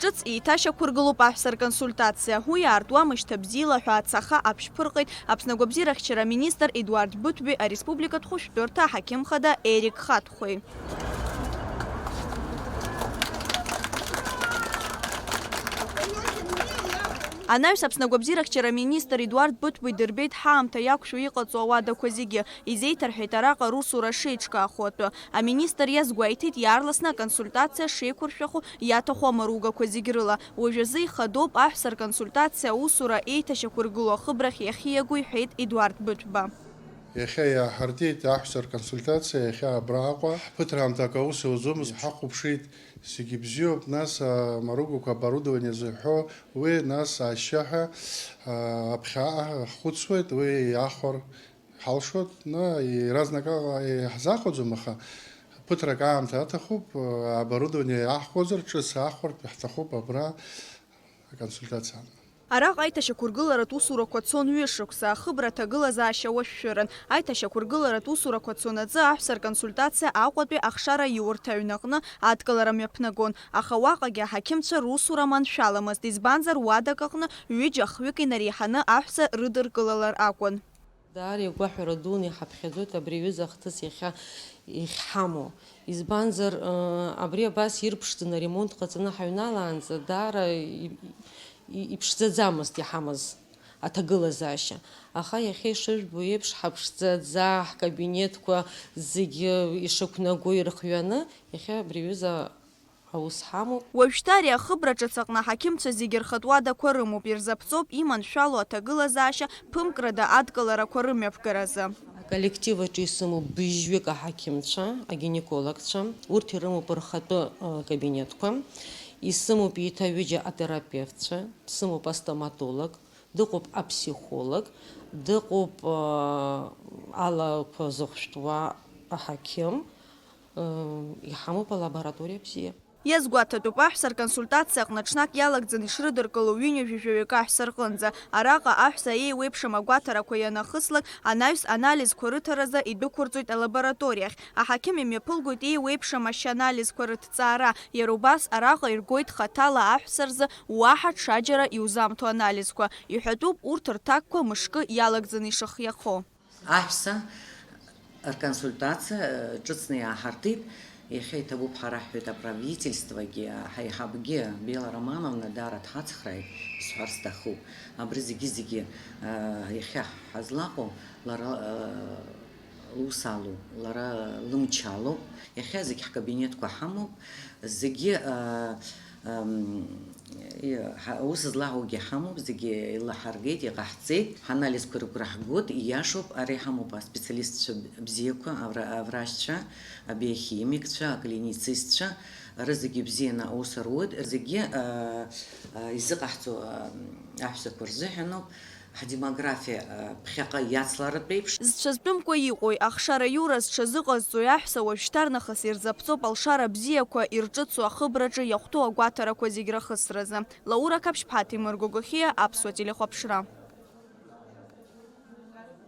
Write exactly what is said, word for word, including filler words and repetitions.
Ҿыц еиҭашьақәыргылоуп аҳәса рконсультациа. Уи аартуамышьҭа бзиала ҳәа ацаха аԥшьԥырҟеит Аԥсны агәабзиарахьчара аминистр Едуард Быҭәбеи, ареспубликатә хәышәтәырҭа аҳақьымхада Ерик Хатхәеи. Анаҩс Аԥсны агәабзиарахьчара аминистр Едуард Быҭәбеи дырбеит ҳаамҭа иақәшәо иҟаҵоу ауадақәа зегьы, изеиҭарҳәеит араҟа русура шеиҿкаахо атәы. Аминистр иазгәеиҭеит, иаарласны аконсультациа шеиқәыршәахо иаҭаху амаругақәа зегь рыла. Уажәазы ихадоуп аҳәса рконсультациа аусура еиҭашьақәыргылоу ахыбрахь иахьиаго, иҳәеит Едуард Быҭәба. Иахьа иааҳартит аҳәса рконсультациа, иахьа абра Аҟәа. Ҳԥыҭраамҭак аус иуӡомызт, ҳахәаԥшит, зегьы бзиоуп, нас, а, амаругақәа, оборудование зыҳәҳәо, уи, нас, ашьшьыҳәа, а, аԥхьаҟа ҳхәыцуеит, уи иахәар ҳалшоит, на, иаразнак аҟа иаҳзахәаӡом, аха ԥыҭрак аамҭа аҭахуп, а, оборудование аҳхәозар, ҿыц аахәартә ҳҭахуп абра аконсультациа. Араҟа аиҭашьақәыргыларатә усурақәа цон ҩышықәса, ахыбра аҭагылазаашьа уашәшәыран. Аиҭашьақәыргыларатә усурақәа цонаҵы аҳәса рконсультациа Аҟәатәи ахшара иурҭа аҩнаҟны адкылара мҩаԥнагон, аха уаҟагьы аҳақьымцәа русура маншәаламызт, избанзар, уадак аҟны ҩыџьа-хҩык инареиҳаны аҳәса рыдыркылалар акәын. Даара игәаҳәара дуны иҳаԥхьаӡоит абри аҩыза ахҭыс иахьа иахьҳамоу. Избанзар, ы, абри абас ирԥшӡаны аремонт ҟаҵаны ҳаҩналаанӡа даара и-, и-, иԥшӡаӡамызт иҳамаз аҭагылазаашьа. Аха иахьа ишыжәбо еиԥш, ҳаԥшӡаӡа, ҳкабинетқәа зегьы ишықәнаго ирхҩаны, иахьа абри аҩыза аус ҳамоуп. Уажәшьҭа ари ахыбра ҿыц аҟны аҳақьымцәа зегьы рхатә уадақәа рымоуп, ирзаԥҵоуп иманшәало аҭагылазаашьа ԥымкрада адкыларақәа рымҩаԥгаразы. Аколлектив аҿы исымоуп быжьҩык аҳақьымцәа, агинекологцәа, урҭ ирымоуп рхатәы, э, кабинетқәа, исымоуп еиҭа ҩыџьа атерапевтцәа, дсымоуп астоматолог, дыҟоуп аԥсихолог, дыҟоуп, э, алақәа зыхәшәтәуа аҳақьым, э, иҳамоуп алабораториа бзиа. Иазгәаҭатәуп, аҳәса рконсультациа аҟны ҽнак иалагӡаны ишрыдыркыло ҩынҩажәи жәаҩык аҳәса рҟынӡа. Араҟа аҳәса еиуеиԥшым агәаҭарақәа ианахыслак, анаҩс анализқәа рыҭаразы идәықәырҵоит алабораториахь. Аҳақьым имҩаԥылгоит еиуеиԥшым ашьанализқәа рыҭҵаара. Иара убас араҟа иргоит хаҭала аҳәса рзы уаҳа ҽаџьара иузамҭо анализқәа. Иҳәатәуп урҭ рҭакқәа мышкы иалагӡаны ишыхиахо. Аҳәса рконсультациа, э, ҿыцны иааҳартит. Иахьа иҭабуп ҳәа раҳҳәеит аправительствогьы, ҳаиҳабгьы, Бела Романовна даара дҳацхрааит, исҳәар сҭахуп. Абри зегьы-зегьы, э, иахьа ҳазлаҟоу лара, э, лус алоуп, лара лымч алоуп. Иахьа зегь ҳкабинетқәа ҳамоуп, зегьы, э, Ам, и-, ҳа-, аус злаҳаугьы ҳамоуп, зегьы еилаҳаргеит, иҟаҳҵеит. Ҳанализқәа рыгәра ҳгоит, ииашоуп, ара иҳамоуп аспециалистцәа бзиақәа, авра-, аврашьцәа, абиохимикцәа, аклиницистцәа, ара зегьы бзианы аус руеит, зегьы, а, а, изыҟаҳҵо, а, аҳәсақәа рзыҳәаноуп. Ҳдемографиа, э, ԥхьаҟа иацларатәеиԥш. Зцәазтәымкәа иҟои, ахшара иура зҽазыҟазҵои аҳәса уажәшьҭарнахыс ирзаԥҵоуп алшара бзиақәа ирҿыцу ахыбраҿы иахәҭоу агәаҭарақәа зегь рахысразы. Лаура Қаԥшьԥҳа, Ҭемыр Гогохиа, Аԥсуа телехәаԥшра.